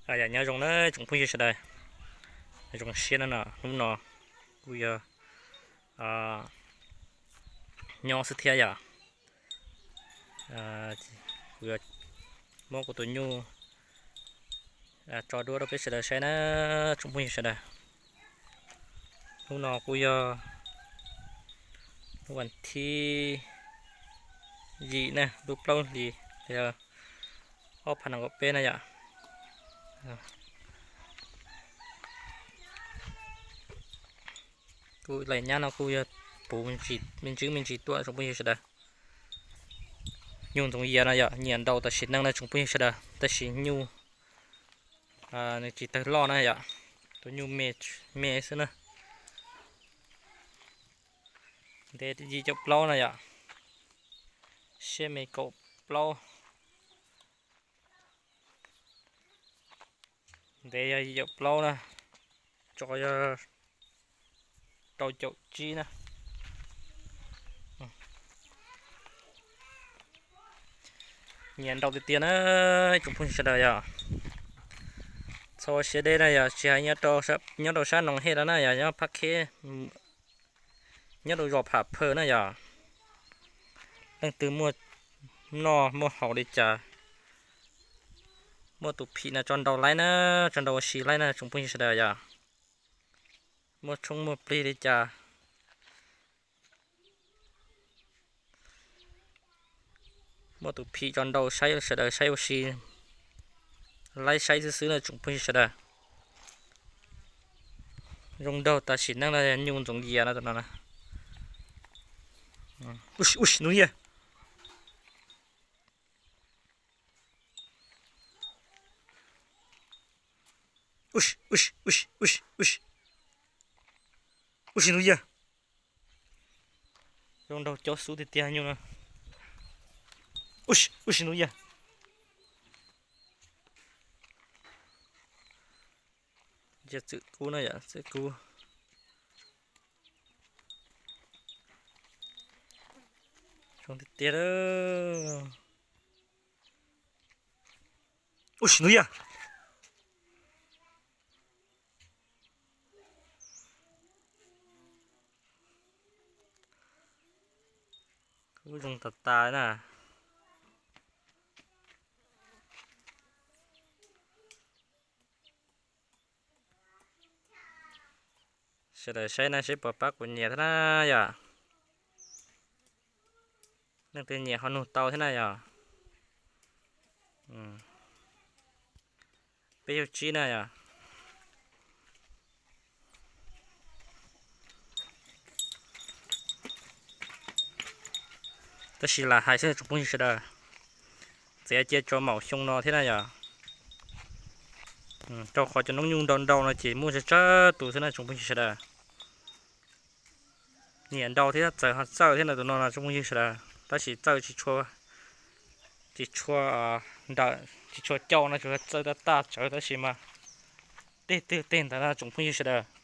Yog nyob zoo na tsoom phooj ywg sawv daws, zoo siab na no hnub no kuj yog nyob xwb thiab yom. Kuv yuav muab kuv tus nyuj tso duab rau peb sawv daws saib na tsoom phooj ywg sawv daws. Hnub no kuj yog hnub vas thib yim na lub plaub hlis, yog ob phav nees nkaum peb na yom. Kuv lais nyab no kuj yog puv me ntsis me ntsis tuaj tsoom phooj ywg sawv daws. Nyuj ntxoov yias no yom, nyiam nraus tam sim neej no tsoom phooj ywg sawv daws, tab sis nyuj nws tsis tawg loj na yom, tus nyuj me xwb na. Ntev yim caum plaub na yom, siab me kaum plaub. Ntev yog yim caum plaub na, tso yog rau caum tsib na. Nyiam nraus tiag tiag na tsoom phooj ywg sawv daws yom. Txhob siab deb na yom, tsis hais nyob rau sab Noos Hej los na yom, nyob Phab Khej, nyob rau zos Pham Phawj na yom. Leej twg muaj noj muaj haus li cas, muaj tus phim no tso nraus laib na, tso nraus ua si laib na tsoom phooj ywg sawv daws yom. Muaj tshoob muaj plig li cas, muaj tus phim tso nraus saib sawv daws saib ua si laib saib xwb xwb na tsoom phooj ywg sawv daws. Zoo nraug tam sim neej no nyuj ntxoov yias no tus no na. Ub, ub, ub, ub, ub, ub, ub, ub, ub, ub, zoo nraug cov xub tiag tiag nyuj no. Ub, ub, ub, ub, zoo tiag tiag. Ub, ub, ub, kuj zoo tas tas na. Sawv daws saib na, seb puas pab kuv nyiam thiab na yom. Leej twg nyiam ho nug tau thiab na yom. Peb caug tsib na yom. Tab sis lam hais xwb tsoom phooj ywg sawv daws, txiav cia tso maum xyoo no thiab na yom. Rau qhov cov noob nyuj nrau nrau no ces muaj tsawg tsawg tus xwb na tsoom phooj ywg sawv daws. Nyiam nrau thiab txawm ho txawj thiab na tus no no tsoom phooj ywg sawv daws, tab sis txawj tsis tshua nrawm tsis tshua cauj no, tsuas txawj taj taj tsawv tab sis mas tej twg tej ntawd no tsoom phooj ywg sawv daws.